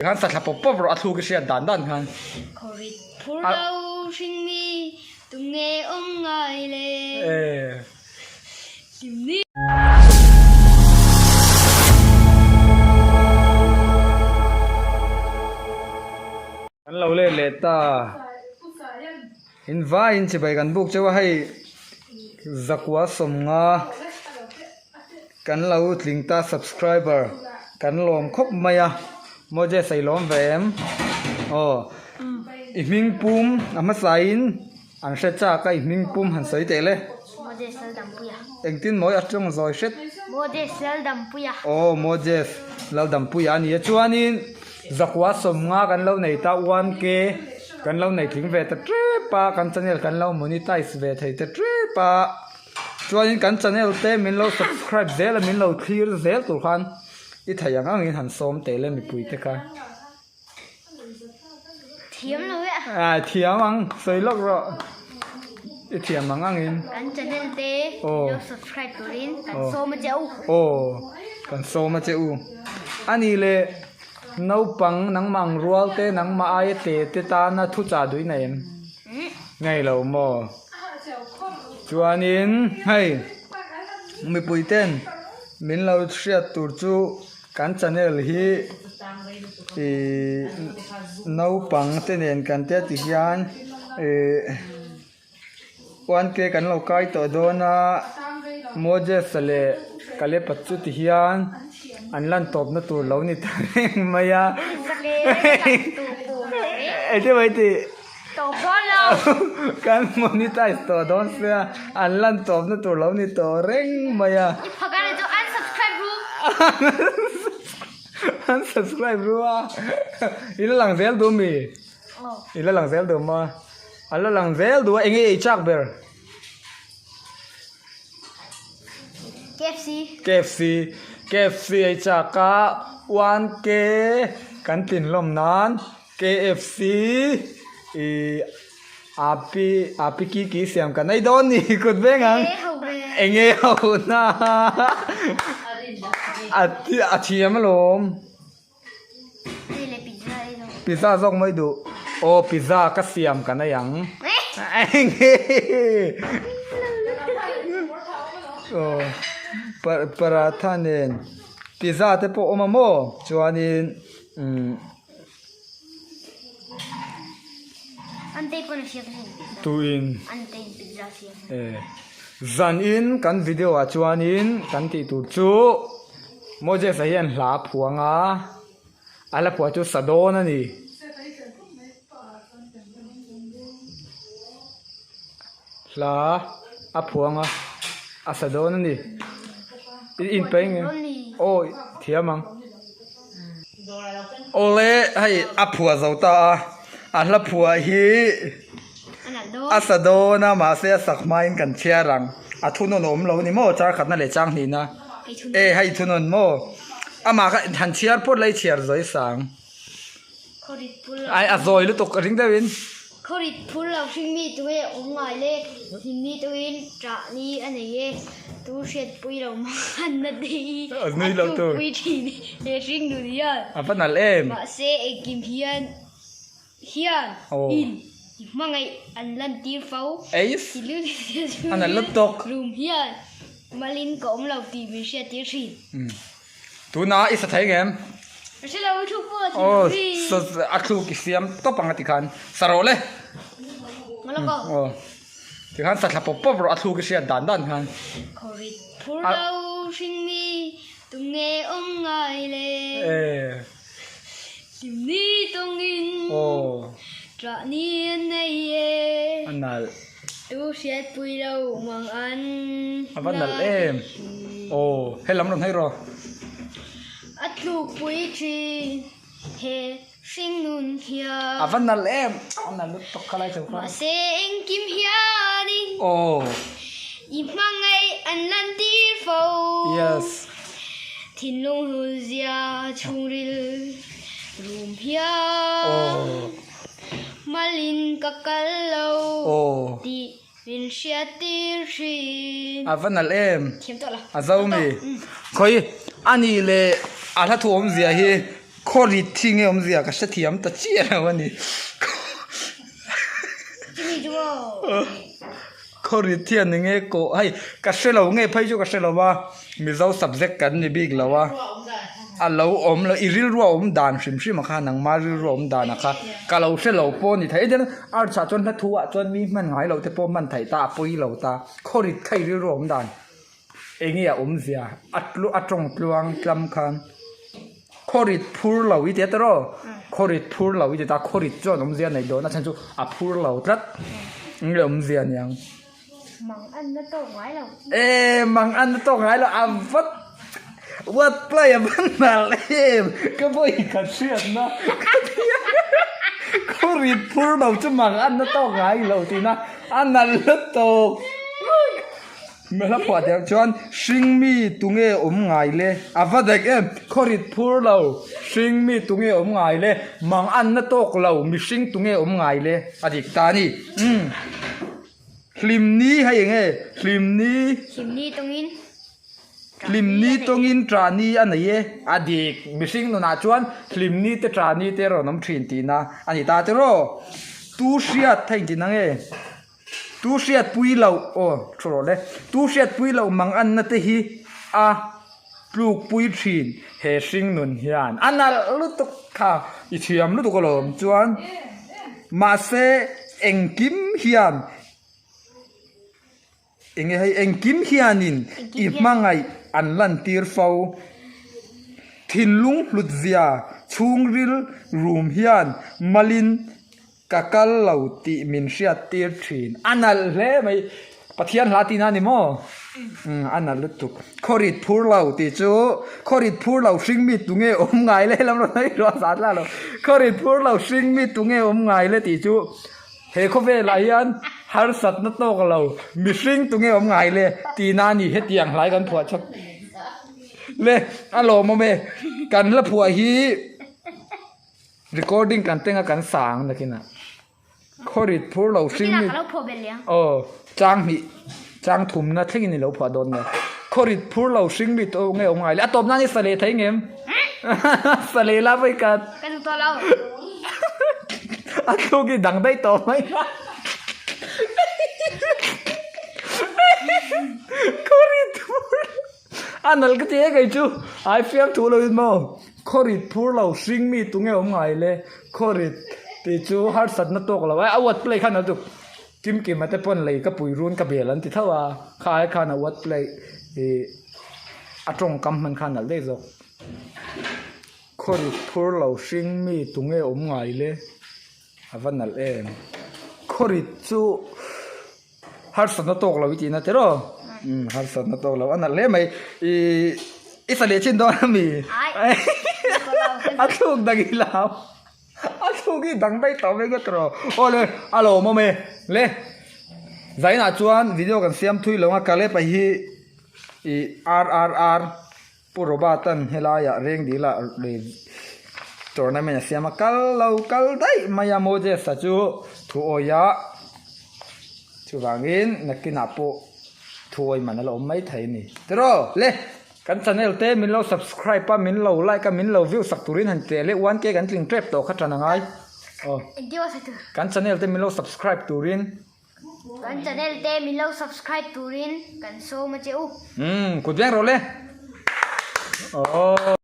Khan sathla pawp pawp rawh a thluk i hriat dan dan khan. Khawrit phur lo hring mi tunge awm ngai le. Hlimni. Kan lo let leh ta. In vaiin chibai kan buk cheu a hei zakua sawmnga kan lo tling ta subscriber kan lawm khawp mai a Moses a i lawm ve em aw i hming pum a hmasa in an hre chak a i hming pum han sawi teh le Moses Laldampuia engtin mawi a tawng zawi hret Moses Laldampuia aw Moses Laldampuia a ni a chuanin Zakua sawmnga kan lo nei ta one K kan lo nei tling ve ta tep a kan channel kan lo monetize ve thei ta tep a chuanin kan channel te min lo subscribe zel a min lo thlir zel tur khan i thei ang angin han sawm teh le mipui te kha. Thiam lo e. A thiam ang sawi lawk rawh i thiam ang angin. Kan channel te min lo subscribe turin kan sawm a che u. Aw kan sawm a che u ani le. Naupang nangmah ang rual te nangmah aia te te tana thu chah duh in a em? Ngei lo maw? Chuanin hei mipui ten min lo hriat tur chu kan channel hi ihh naupang te nen kan tia ti hian ihh. One K kan lo kai tawh dawn a Moses a leh Kalepa chu ti hian an lan tawpna tur lo ni ta reng mai a engtin mai tih kan monetize tawh dawn sia an lan tawpna tur lo ni tawh reng mai a unsubscribe ru a i la lang zel duh mi. I la lang zel duh maw? A la lang zel duh a, enge ei chak ber? KFC. KFC. KFC ei chak a, 1K kan tlin hlawm nan KFC i api api ki ki siam kan ei dawn ni kut veng ang. Enge ho na. A thiam alawm. Pizza zawk mai duh. Aw pizza ka siam ka nei ang. Aw paratha nen pizza te pawh awm a maw chuanin umm tuin zanin kan video ah chuanin kan tih tur chu. Moses-a hian hla a phuang a, a hla phuah chu sa dawn a ni. Hla a phuang a, a sa dawn a ni. I inpeih nge? Aw thiam ang. Awle hei a phuah zo ta a, a hla phuah hi a sa dawn a mahse a sak hmain kan chhiar ang. A thunawn a awm lo a ni maw char khatna leh chang hnihna. E hei thunawn maw amah kha han chhiar phawt la i chhiar zawi sang. Ai a zawi lutuk a ring deuhin. Khawrit phur lo hring mi tu nge awm ngai le? Hlim mi tuin ṭah ni a nei e. Tu hriatpui lo hmanna te hi a tlukpui ṭhin he hring nun hian. A va nalh em! Mahse engkim hian hian in i hmangaih an lantir fo. Eis! A nalh lutuk! Rum hian malin ka awm lo tih min hriattir ṭhin. Tunah i sa thei ngem? Ka hre lo, i thluk pawh a thil Aw, a thluk i siam tawp ang a tikhan. Sa rawh le. Malawk aw. Aw. Tikhan sa thla pawp pawp rawh a thluk i hriat dan dan khan. Khawrit phur lo hring mi tunge awm ngai le. Eh. Hlimni tawngin. Aw. Ṭah ni an nei e. A nalh. Tu hriatpui lo mang an. A va nalh em. Aw, he lam rawn hei rawh. A tlukpui thin he hringnun hian. A va nalh em. A nalh lutuk kha lai chho kha. Mahse engkim hianin. Aw. I hmangaih an lantir fo. Yes. Thinlung hlun zia chhungril rum hian. Aw. Malin ka kal lo. Aw. Tih min hriat tir thin. A va nalh em. Thiam tawh la. A zo mi. Khawi a nih leh a hla thu awmzia hi. Khaw rit thi nge awmzia ka hrethiam ta chiah lo a ni. Khaw rit hian eng nge kawh hei ka hre lo nge phei chu ka hre lo va Mizo subject kan ni bik lo a a lo awm lo i rilru a awm dan hrim hrim a kha nangma rilru a awm dan a kha ka lo hre lo pawh a ni thei engtin arts ah chuan hla thu ah chuan mi hman ngai loh te pawh hman theih ta a pawi lo ta khaw rit kha i rilru a awm dan. Enge a awmzia a a tawng tluang tlam khan khawrit phur lo i ti a tawrh aw khawrit phur lo i ti ta khawrit chuan awmzia a nei dawn a chhan chu a phur lo tlat enge awmzia aniang Mang an na tawk ngai lo e mang an na tawk ngai lo a vat what play a van nalh em ka vawi khat hriatna ka tia khawrit phur lo chu mang an na tawk ngai lo tihna a nalh lutuk. Hmel a phuah teh chuan hringmi tunge awm ngai le? A va dek em? Khawrit phur lo, hringmi tunge awm ngai le? Mang anna tawk lo, mihring tunge awm ngai le? A dik ta a ni. Umm. Hlimni hei eng nge? Hlimni. Hlimni tawngin. Hlimni tawngin ṭahni a nei e. A dik. Mihring nunah chuan hlimni te ṭahni te rawn awm ṭhin tihna a ni ta tiraw? Tu hriat hei engtin ang nge? Tu hriatpui loh, aw thu rawh le, tu hriatpui loh mang anna te hi a tlukpui thin he hring nun hian a nalh lutuk kha i thiam lutuk alawm chuan mahse engkim hian enge hei engkim hianin i hmangaih an lantir fo thinlung hlut zia chhungril rum hian malin Ka kal lo tih min hriat tir thin. A nalh hle mai. Pathian hla tihna a ni maw? Umm a nalh lutuk. Khawrit phur lo tih chu khawrit phur lo hring mi tunge awm ngai le lam rawn hawi ruah zat la lo. Khawrit phur lo hring mi tunge awm ngai le tih chu he khawvelah hian harsatna tawk lo mihring tunge awm ngai le tihna a ni hetiang hlai kan phuah chawk le a lawmawm e kan hla phuah hi. Recording kan teng a kan sang nakin ah khawrit phur lo hring mi aw chang hnih chang thumna thleng in i lo phuah dawn nia khawrit phur lo hring mi tawh nge awm ngai le a tawp nan i sa leh thei ngem sa leh la vawi khat ka duh tawh lo a thluk i dang daih tawh mai khawrit phur A nal ka ti e kei chu ai fiam thu lo in maw khawrit phur lo hring mi tunge awm ngai le khawrit tih chu harsatna tawk lo ai a word play khan a duk kim kim a te pawn lei ka pui run ka bel an ti tho a kha ai khan a word play ih a tawngkam hman khan nalh daih zawk khawrit phur lo hring mi tunge awm ngai le a va nalh em khawrit chu. Harsatna tawk lo i tihna tiraw? Umm harsatna tawk lo a nalh hle mai. Ih i sa leh chin dawn a mi? A thluk dang i lam a thluk i dang daih tawh mai ka tiraw? Aw le a lawmawm e le zainah chuan video kan siam thui lo ang a Caleb-a hi ih RRR Pu Robert-a'n helaiah Rengdila tournament a siam a, kal lo kal daih mai a Moses-a chu thu awih a, chuvangin nakinah pawh thu awih man a la awm mai thei a ni. Tiraw le, kan channel te min lo subscribe a, min lo like a, min lo view sak turin han teh leh 1K kan tling tep tawh kha tan a ngai. Aw, kan channel te min lo subscribe turin. Kan channel te min lo subscribe turin kan sawm a che u. Umm kut veng rawh le. Aww.